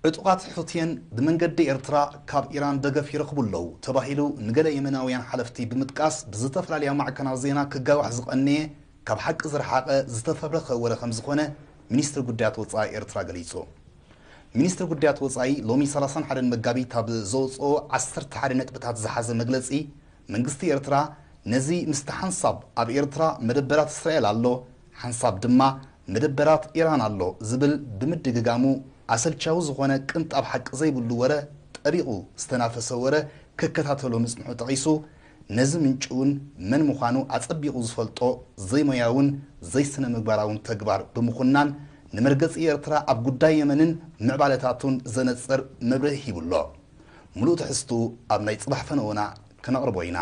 ዕጡቓት ሑቲየን ብመንገዲ ኤርትራ ካብ ኢራን ደገፍ ይረኽቡ ኣለዉ ተባሂሉ ንገለ የመናውያን ሓለፍቲ ብምጥቃስ ብዝተፈላለያ ማዕከናት ዜና ክጋዋሕ ዝቐነየ ካብ ሓቂ ዝረሓቐ ዝተፈብረኸ ወረ ከም ዝኾነ ሚኒስትሪ ጉዳያት ወጻኢ ኤርትራ ገሊጹ። ሚኒስትሪ ጉዳያት ወጻኢ ሎሚ ሰላሳን ሓደን መጋቢት ኣብ ዘውጽኦ ዓሰርተ ሓደ ነጥብታት ዝሓዘ መግለጺ መንግስቲ ኤርትራ ነዚ ምስቲ ሓንሳብ ኣብ ኤርትራ መደበራት እስራኤል ኣሎ ሓንሳብ ድማ መደበራት ኢራን ኣሎ ዝብል ብምድግጋሙ ኣሰልቻዊ ዝኾነ ቅንጣብ ሓቂ ዘይብሉ ወረ ጠቢቑ ዝተናፈሰ ወረ ክከታተሎ ምጽንሑ ጠቒሱ ነዚ ምንጭ እውን መን ምዃኑ ኣጸቢቑ ዝፈልጦ ዘይሞያውን ዘይስነ ምግባራውን ተግባር ብምኹናን ንመርገጺ ኤርትራ ኣብ ጉዳይ የመንን ምዕባለታቱን ዘነጽር መብርሂ ሂቡ ኣሎ። ሙሉእ ትሕዝቱ ኣብ ናይ ጽባሕ ፈነወና ክነቕርቦ ኢና።